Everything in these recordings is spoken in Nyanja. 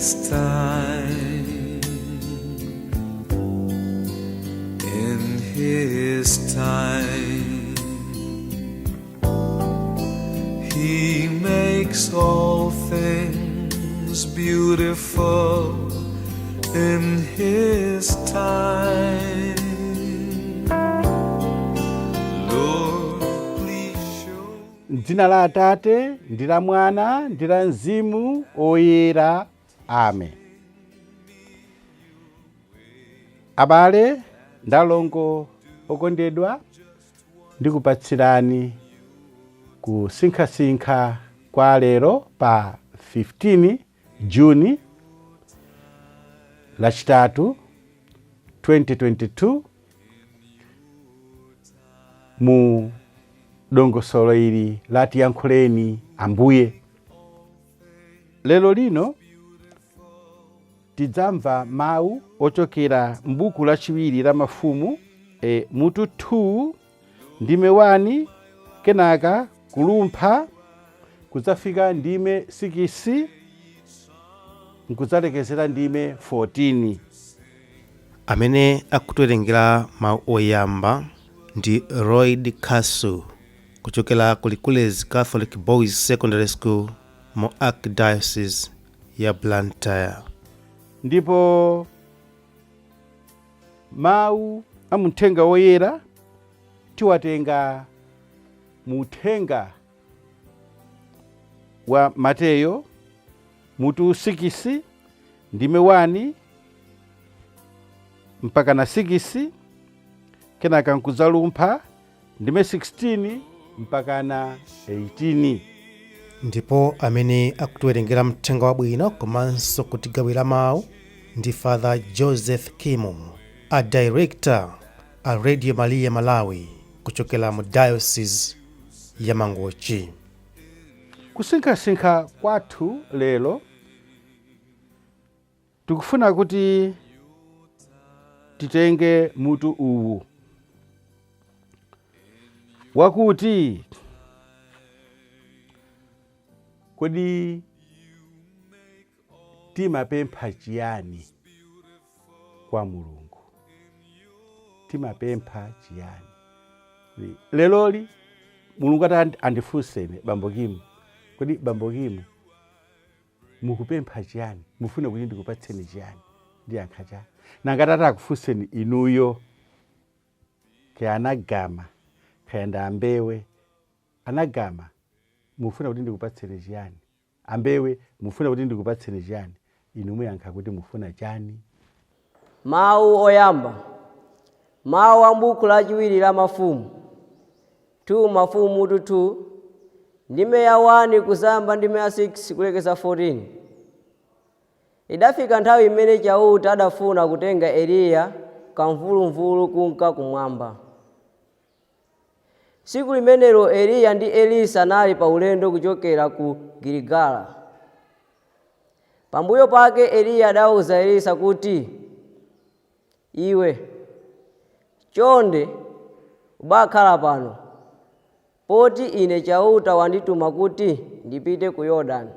His time. In His time, He makes all things beautiful in His time. Lord, please show. M'dzina la Atate ndi la Mwana ndi la Mzimu Oyera, amen. Abale ndi alongo okondedwa, ndikupatsirani kusinkhasinkha kwa lero pa 15 Juni, Lachitatu, 2022, mu dongosolo ili la Tiyankhuleni Ambuye. Lero lino tidzamva mawu ochokera m'buku lachiwiri la Mafumu, mutu 2 ndime 1, kenaka kulumpha kudzafika ndime 6, nkudzalekezera ndime 14. Amene akutiwerengera mawu oyamba ndi Lloyd Castle kuchokera ku Likulezi Catholic Boys Secondary School mu Archdiocese ya Blantyre. Ndipo mawu a muthenga woyera tiwatenga mu uthenga wa Mateyo, mutu 6 ndime 1 mpaka na 6, kenaka nkudzalumpha ndime 16 mpaka na 18. Ndipo amene akutiwerengera mthenga wabwino komanso kutigawira mawu ndi Father Joseph Kimu, a director a Radio Maria Malawi kuchokera mu Diocese ya Mangochi. Kusinkhasinkha kwathu lero, tikufuna kuti titenge mutu uwu wakuti, "Kodi timapempha chiyani kwa Mulungu?" Timapempha chiyani? Leloli Mulungu ati andifunsene, "Bambo Kimu, kodi Bambo Kimu mukupempha chiyani? Mufuna kuti ndikupatseni chiyani?" Ndiyankha chani? Nanga tati akufunseni inuyo, kaya anagama, kaya ndi ambewe, "Anagama, mufuna kuti ndikupatseni chiyani? Ambewe, mufuna kuti ndikupatseni chiyani?" Inu muyankha kuti mufuna chani? Mawu oyamba, mawu a buku lachiwiri la Mafumu, 2 Mafumu mutu 2 ndime ya 1 kuzamba ndime ya 6 kulekeza 14. Idafika nthawi imene Chauta adafuna kutenga Eliya kamvuluvulu kunka kumwamba. Tsiku limenelo Eliya ndi Elisa anali pa ulendo kuchokera ku Giligala. Pambuyo pake Eliya adawuza Elisa kuti, "Iwe chonde ubakhala pano, poti ine Chauta wandituma kuti ndipite ku Yorodani."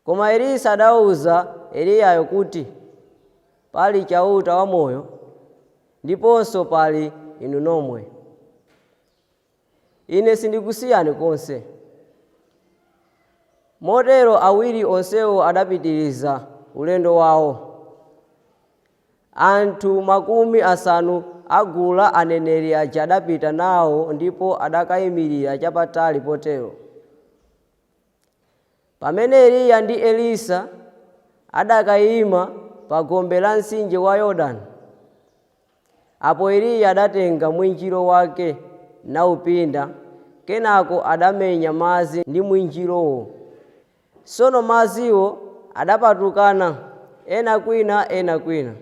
Koma Elisa adawuza Eliyayo kuti, "Pali Chauta wamoyo ndiponso pali inu nomwe, ine sindikusiyani konse." Motero awiri onsewo adapitiriza ulendo wawo. Anthu 50 a gulu la aneneri aja adapita nawo ndipo adakayimirira chapatali potero. Pamene Eliya ndi Elisa adakayima pa gombe la mtsinje wa Yorodani, apo Eliya adatenga mwinjiro wake nawupinda, kenako adamenya madzi ndi mwinjirowo. Tsono madziwo adapatukana, ena kwina, ena kwina,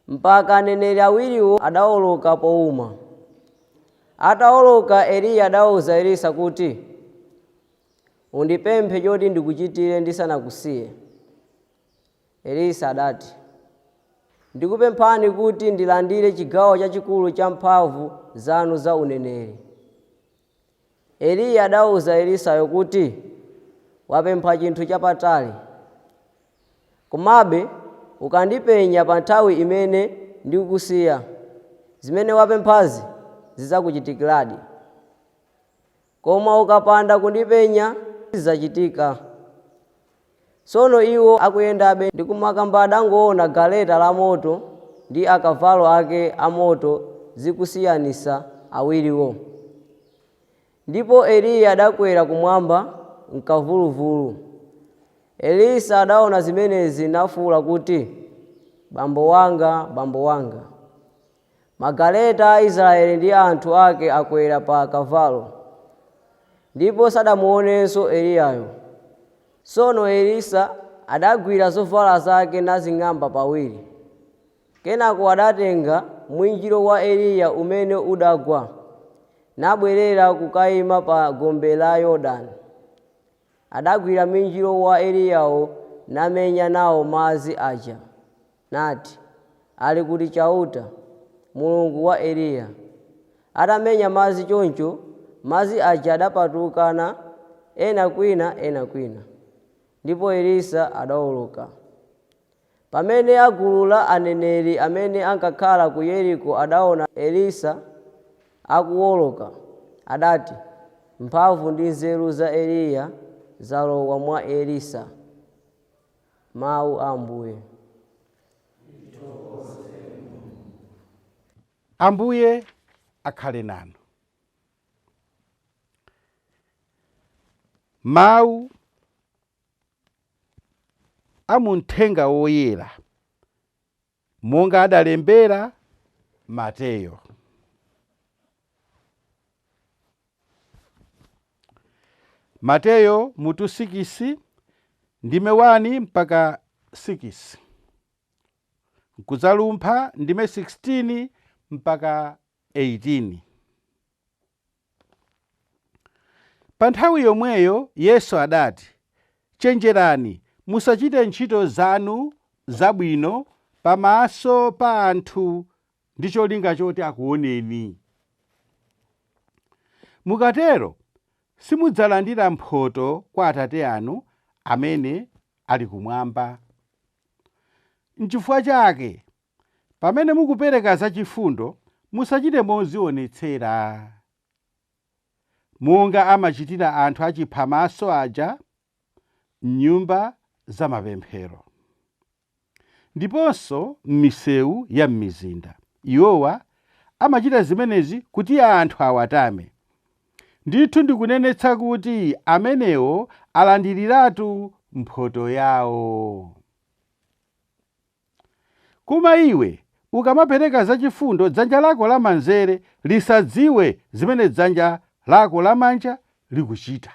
mpaka aneneri awiriwo adawoloka powuma. Atawoloka, Eliya adawuza Elisa kuti, "Undipemphe choti ndikuchitire ndisanakusiye." Elisa adati, "Ndikupemphani kuti ndilandire chigawo chachikulu cha mphamvu zanu za uneneri." Eliya adawuza Elisayo kuti, Wapempha chinthu chapatali. Komabe ukandipenya pa nthawi imene ndikukusiya, zimene wapemphazi zidzakuchitikiradi. Koma ukapanda kundipenya, zidzachitika. Tsono iwo akuyendabe ndi kumakamba adangoona galeta la moto ndi akavalo ake amoto zikusiyanisa awiriwo. Ndipo Eliya adakwera kumwamba mkamvuluvulu. Elisa adaona zimenezi nafuwula kuti, "Bambo wanga, bambo wanga! Magaleta a Israeli ndi anthu ake akwera pa kavalo." Ndipo sadamuonenso Eliyayo. Tsono Elisa adagwira zovala zake nazing'amba pawiri. Kenako adatenga mwinjiro wa Eliya umene udagwa, nabwerera kukayima pa gombe la Yorodani. Adagwira mwinjiro wa Eliyawo namenya nawo madzi aja, nati, "Ali kuti Chauta, Mulungu wa Eliya?" Atamenya madzi choncho, madzi aja adapatukana ena kwina ena kwina, ndipo Elisa adawoloka. Pamene agulu la aneneri amene ankakhala ku Yeriko adaona Elisa akuwoloka, adati, "Mphamvu ndi nzeru za Eliya zalowa mwa Elisa." Mawu a Ambuye. Ambuye akhale nanu. Mawu a muthenga woyera monga adalembera Mateyo. Mateyo mutu 6 ndime 1 mpaka 6, nkudzalumpha ndime 16 mpaka 18. Pa nthawi yomweyo Yesu adati, "Chenjerani, musachite ntchito zanu zabwino pamaso pa anthu ndi cholinga choti akuoneni. Mukatero simudzalandira mphoto kwa Atate anu amene ali kumwamba. Nchifukwa chake pamene mukupereka zachifundo, musachite mozionetsera, monga amachitira anthu achiphamaso aja m'nyumba za mapemphero ndiponso m'misewu ya m'mizinda. Iwowa amachita zimenezi kuti anthu awatame. Ndithu ndikunenetsa kuti amenewo alandiriratu mphoto yawo. Koma iwe ukamapereka zachifundo, dzanja lako lamanzere lisadziwe zimene dzanja lako lamanja likuchita.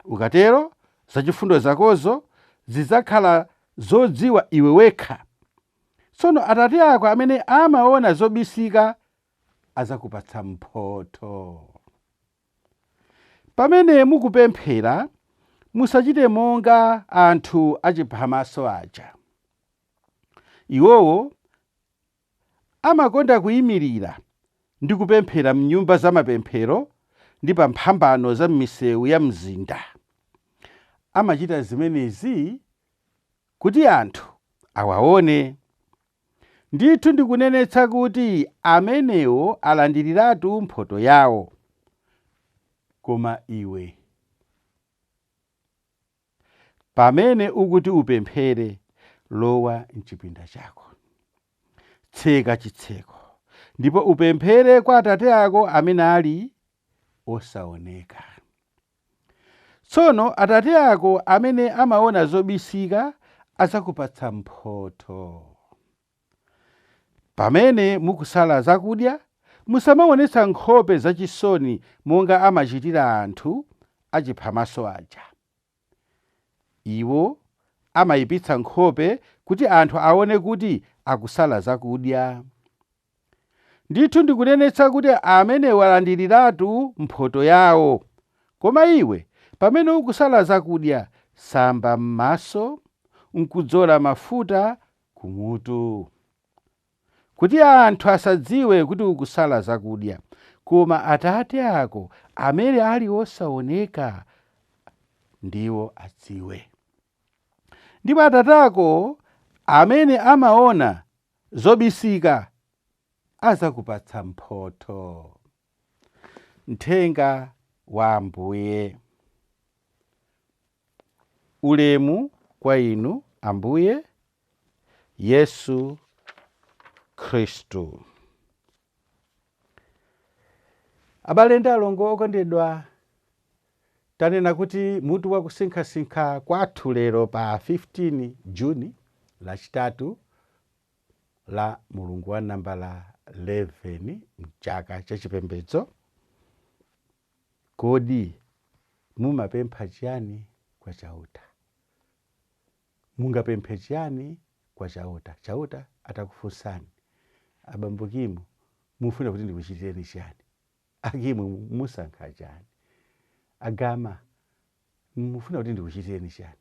Ukatero zachifundo zakozo zidzakhala zodziwa iwe wekha. Tsono Atate ako amene amaona zobisika azakupatsa mphotho. Pamene mukupemphera, musachite monga anthu achiphamaso aja. Iwowo amakonda kuyimirira ndi kupemphera m'nyumba za mapemphero ndi pa mphambano za m'misewu ya mzinda. Amachita zimenezi kuti anthu awaone. Ndithu ndikunenetsa kuti amenewo alandiriratu mphoto yawo. Koma iwe, pamene ukuti upemphere, lowa mchipinda chako, tseka chitseko, ndipo upemphere kwa Atate ako amene ali osaoneka. Tsono Atate ako amene amaona zobisika adzakupatsa mphotho. Pamene mukusala zakudya, musamaonetsa nkhope zachisoni monga amachitira anthu achiphamaso aja. Iwo amayipitsa nkhope kuti anthu aone kuti akusala zakudya. Ndithu ndikunenetsa kuti amenewo alandiriratu mphoto yawo. Koma iwe, pamene ukusala zakudya, samba m'maso, nkudzola mafuta kumutu, kuti anthu asadziwe kuti ukusala zakudya. Koma Atate ako amene ali osaoneka ndiwo adziwe. Ndipo Atate ako amene amaona zobisika azakupatsa mphotho. Mthenga wa Ambuye. Ulemu kwa inu Ambuye Yesu Khristu. Abale ndi alongo okondedwa, tanena kuti mutu wa kusinkhasinkha kwathu lero pa 15 Juni, Lachitatu la mulungu wa nambala 11 mchaka chachipembedzo, kodi mumapempha chiyani kwa Chauta? Mungapemphe chiyani kwa Chauta? Chauta atakufunsani, abambo Kimu, mufuna kuti ndikuchitireni chiyani? Akimu, musankha chiyani? Agama, mufuna kuti ndikuchitireni chiyani?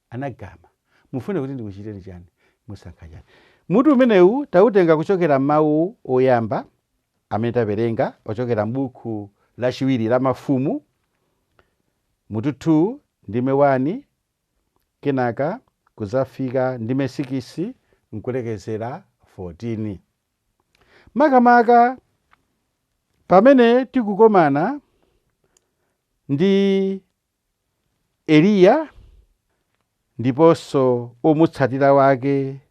Anagama, mufuna kuti ndikuchitireni chiyani? Musankha chiyani? Mutu umenewu tautenga kuchokera m'mawu oyamba amene tawerenga ochokera m'buku lachiwiri la Mafumu, mutu 2 ndime 1, kenaka kuzafika ndime 6 nkulekezera 14. Makamaka pamene tikukomana ndi Eliya ndiponso omutsatira wake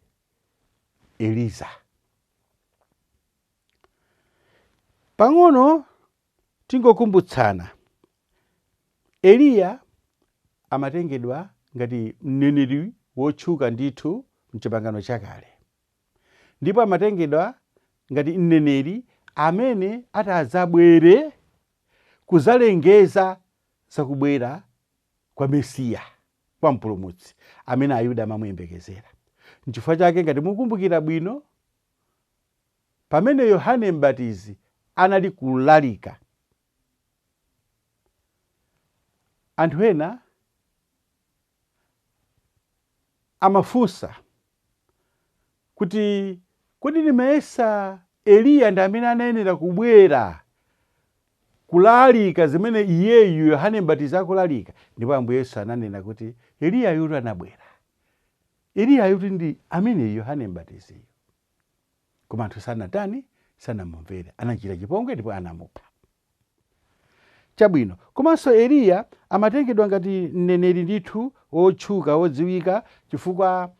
Eliza. Pang'ono tingokumbutsana, Eliya amatengedwa ngati mneneri wotchuka ndithu mchipangano chakale, ndipo amatengedwa ngati mneneri amene atazabwere kuzalengeza zakubwera kwa Mesiya, kwa Mpulumutsi amene Ayuda amamuyembekezera. Nchifukwa chake, ngati mukumbukira bwino, pamene Yohane Mbatizi anali kulalika, anthu ena amafunsa kuti kodi ndimayesa Eliya ndi amene anayenera kubwera kulalika zimene iyeyu Yohane Mbatizi akulalika? Ndipo Ambuye Yesu ananena kuti Eliya yutu anabwera, Eliya yutu ndi amene Yohane Mbatiziyo, koma anthu sanatani, sanamumvere, anachita chipongwe ndipo anamupha. Chabwino, komanso Eliya amatengedwa ngati mneneri ndithu wotchuka, wodziwika, chifukwa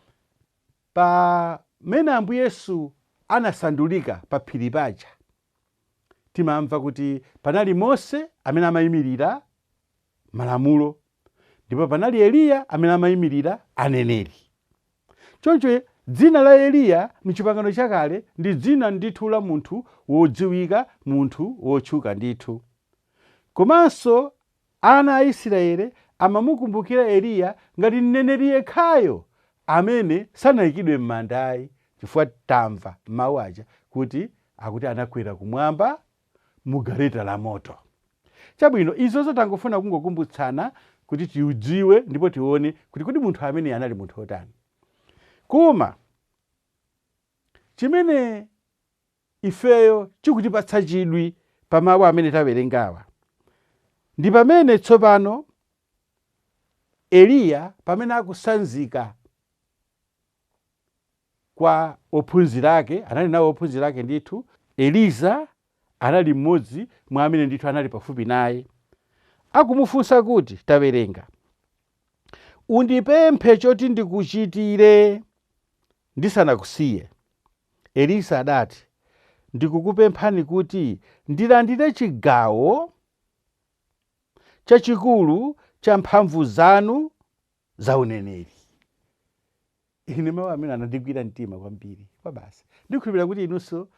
pamene Ambuye Yesu anasandulika pa phiri paja, timamva kuti panali Mose amene amayimirira malamulo, ndipo panali Eliya amene amayimirira aneneri. Choncho dzina la Eliya mchipangano chakale ndi dzina ndithu la munthu wodziwika, munthu wotchuka ndithu. Komanso ana a Israeli amamukumbukira Eliya ngati mneneri yekhayo amene sanayikidwe m'manda ayi, chifukwa tamva mawu aja kuti akuti anakwera kumwamba mu galeta la moto. Chabwino, izozo tangofuna kungokumbutsana kuti tiudziwe ndipo tione kuti kodi munthu amene anali munthu otani. Koma chimene ifeyo chikutipatsa chidwi pa mawu amene tawerengawa ndi pamene tsopano Eliya pamene akusanzika kwa ophunzira ake, anali nawo ophunzira ake ndithu, Eliza anali mmodzi mwa amene ndithu anali pafupi naye, akumufunsa kuti, tawerenga, undipemphe choti ndikuchitire ndisanakusiye. Elisa adati, ndikukupemphani kuti ndilandire chigawo chachikulu cha mphamvu zanu za uneneri. Ine mawu amene anandigwira mtima kwambiri kwa basi. Ndikhulupirira kuti inunso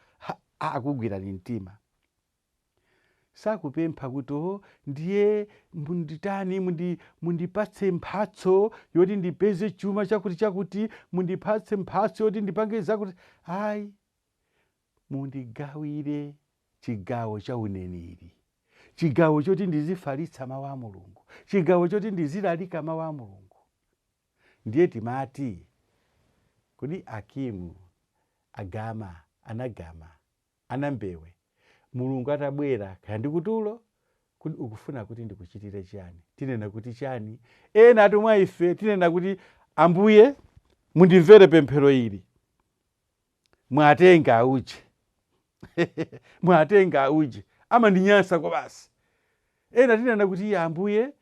akugwirani mtima. Sakupempha kuti o ndiye munditani, mundipatse mphatso yoti ndipeze chuma chakuti chakuti, mundipatse mphatso yoti ndipange zakuti. Ayi, mundigawire chigawo cha uneneri, chigawo choti ndizifalitsa mawu a Mulungu, chigawo choti ndizilalika mawu a Mulungu. Ndiye timati kodi Akimu, Agama, Anagama, Anambewe, Mulungu atabwera kaya ndi kutulo Kodi ukufuna kuti ndikuchitire chiyani? Tinena kuti chani? Ena atumwa ife tinena kuti, Ambuye, mundimvere pemphero ili, mwatenga auje mwatenga auje amandinyansa kwa basi. Ena tinena kuti, iye Ambuye,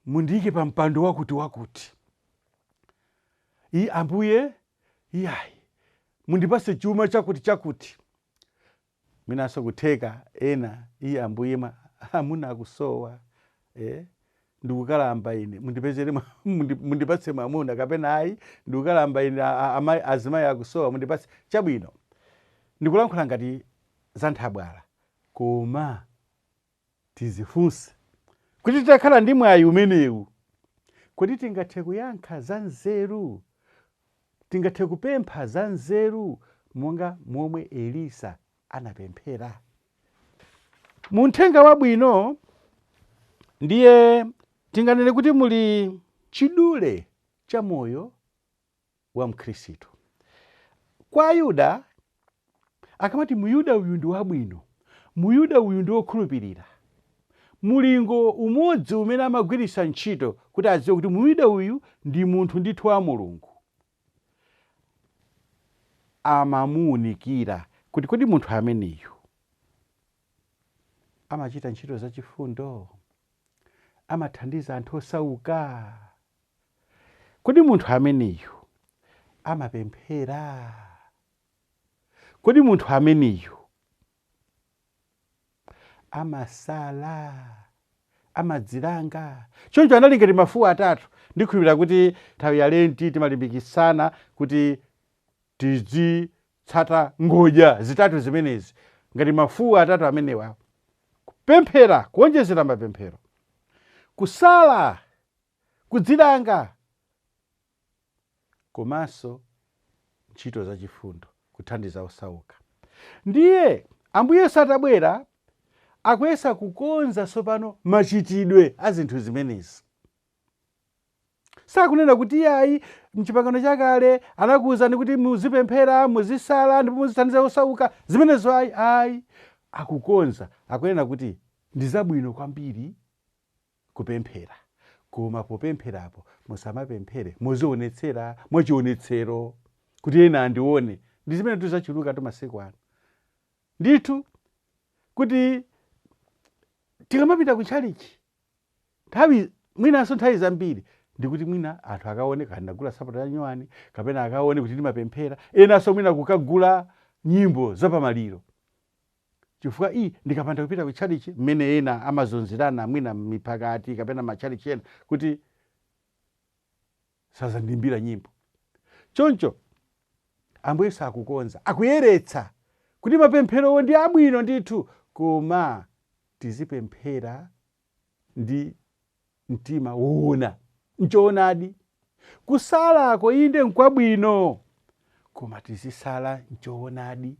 mundiyike pa mpando wakuti wakuti. Iye Ambuye, iyayi, mundipase chuma chakuti chakuti. Mwinanso kutheka ena, iye Ambuye, amuna akusowa, ndikukalamba ine, mundipezere mundipatse mwamuna, kapena ayi, ndikukalamba ine, azimayi akusowa, mundipatse chabwino. Ndikulankhula ngati za nthabwala, koma tizifunse kuti titakhala ndi mwayi umenewu, kuti tingathe kuyankha za nzeru, tingathe kupempha za nzeru monga momwe Elisa anapemphera. Mu Mthenga Wabwino ndiye tinganene kuti muli chidule cha moyo wa Mkhristu. Kwa Ayuda, akamati Muyuda uyu ndi wabwino, Muyuda uyu ndi wokhulupirira, mulingo umodzi umene amagwiritsa ntchito kuti adziwe kuti Muyuda uyu ndi munthu ndithu wa Mulungu, amamuwunikira kuti kodi munthu ameneyu amachita ntchito zachifundo, amathandiza anthu osauka, kodi munthu ameneyu amapemphera, kodi munthu ameneyu amasala, amadzilanga. Choncho anali ngati mafuwa atatu. Ndikhulupirira kuti nthawi ya Lenti timalimbikitsana kuti tizitsata ngodya zitatu zimenezi ngati mafuwa atatu amenewa: kupemphera, kuonjezera mapemphero, kusala, kudzilanga, komanso ntchito zachifundo, kuthandiza osauka. Ndiye Ambuye Yesu atabwera akuyesa kukonza tsopano machitidwe a zinthu zimenezi. Sakunena kuti iyayi, mchipangano chakale anakuwuzani kuti muzipemphera, muzisala ndipo muzithandiza osauka, zimenezo ayi, ayi. Akukonza, akunena kuti ndi zabwino kwambiri kupemphera, koma popempherapo musamapemphere muzionetsera mwachionetsero kuti ena andione. Ndi zimene tizachuluka tu masiku ano ndithu, kuti tikamapita ku tchalichi nthawi mwinanso nthawi zambiri ndikuti mwina anthu akaone kana ndagula sapato ya nyuwani, kapena akaone kuti ndimapemphera. Enanso mwina kukagula nyimbo zapamaliro, chifukwa i ndikapanda kupita ku tchalichi, mmene ena amazunzirana mwina miphakati kapena matchalichi ena kuti sazandimbira nyimbo. Choncho Ambuye Yesu akukonza, akuyeretsa kuti mapempherowo ndi abwino ndithu, koma tizipemphera ndi mtima woona, nchoonadi. Kusalako inde nkwabwino, koma tizisala nchoonadi.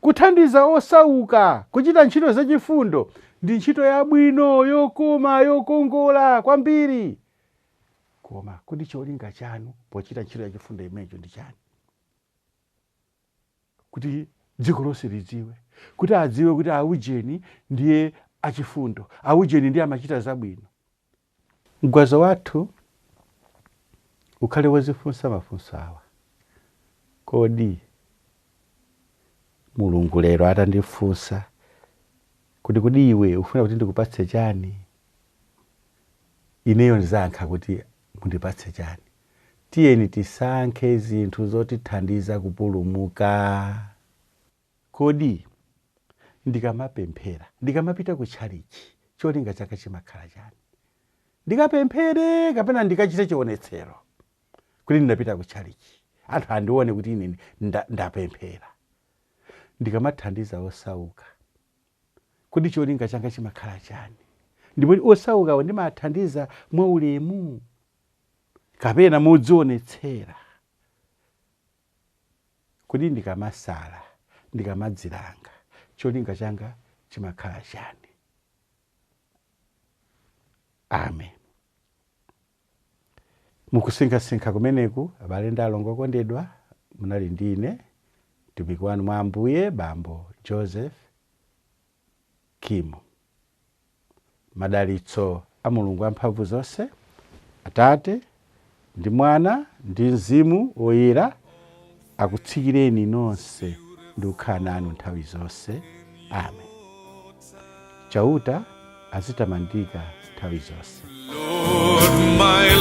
Kuthandiza osauka, kuchita ntchito zachifundo ndi ntchito yabwino, yokoma, yokongola kwambiri, koma kodi cholinga chanu pochita ntchito yachifundo imeneyo ndi chani? Kuti dziko lonse lidziwe, kuti adziwe kuti aujeni ndiye achifundo, aujeni ndiye amachita zabwino. Mgwazo wathu ukhale wozifunsa mafunso awa: kodi Mulungu lero atandifunsa kuti kodi iwe ufuna kuti ndikupatse chani, ineyo ndizayankha kuti mundipatse chani? Tiyeni tisankhe zinthu zotithandiza kupulumuka. Kodi ndikamapemphera, ndikamapita ku tchalichi, cholinga chake chimakhala chani? Ndikapemphere kapena ndikachite chionetsero kuti ndinapita ku tchalichi, anthu andione kuti ine ndapemphera? Ndikamathandiza osauka, kodi cholinga changa chimakhala chani? Ndipo osaukawo ndimathandiza mwaulemu kapena modzionetsera? Kodi ndikamasala, ndikamadzilanga, cholinga changa chimakhala chani? Amen. Mukusinkhasinkha kumeneku, abale ndi alongo okondedwa, munali ndi ine, mtumiki wanu mwa Ambuye, Bambo Joseph Kimu. Madalitso a Mulungu amphamvu zonse, Atate ndi Mwana ndi Mzimu Woyera, akutsikireni nonse ndi kukhala nanu nthawi zonse. Amen. Chauta azitamandika nthawi zonse. Lord, my